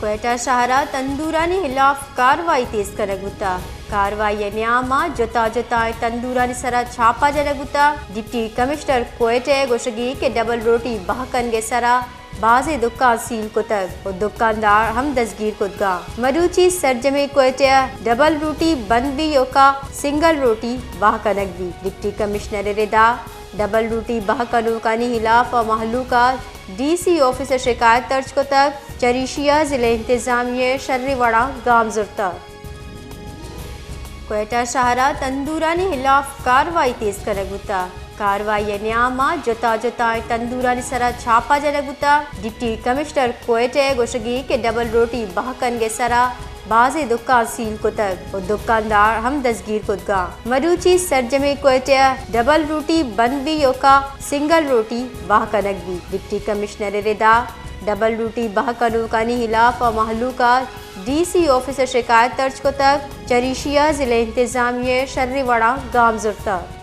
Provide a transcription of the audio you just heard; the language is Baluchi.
کوئٹہ شہر ء تندورانی ہلاف کاروائی تیز کنگ بوتگ۔ کاروائی ء نیام ء جتا جتائیں تندورانی سرا چھاپہ جنگ بوتگ۔ ڈپٹی کمشنر کوئٹہ ء گوشگی کہ ڈبل روٹی بہا کنگ ء سرا بازیں دکان سیل کتگ و دکاندار ہم دزگیر کتگاں۔ مروچی سرجمیں کوئٹہ ء ڈبل روٹی بند بی اوکا سنگل روٹی بہا کنگ بی۔ ڈپٹی کمشنر ء ردا ڈبل روٹی بہا کنوکانی ہلاف ء مہلوک ء ڈی سی آفس ء شکایت درج کتگ، چریشی ء ضلع انتظامیہ ء شریں وڑاں گام زرتگ۔ کوئٹہ شہر ء تندورانی ہلاف کاروائی تیز کنگ بوتگ۔ کاروائی ء نیام ء جتا جتائیں تندورانی سرا چھاپہ جنگ بوتگ۔ ڈپٹی کمشنر کوئٹہ ء گوشگی کہ ڈبل روٹی بہا کنگ ء سرا بازیں دکان سیل کتگ و دکاندار ہم دزگیر کتگاں۔ مروچی سرجمیں کوئٹہ ء ڈبل روٹی بند بی اوکا سنگل روٹی بہا کنگ بی۔ ڈپٹی کمشنر ء ردا ڈبل روٹی بہا کنوکانی ہلاف ء مہلوک ء ڈی سی آفس ء شکایت درج کتگ، چریشی ء ضلع انتظامیہ ء شریں وڑاں گام زرتگ۔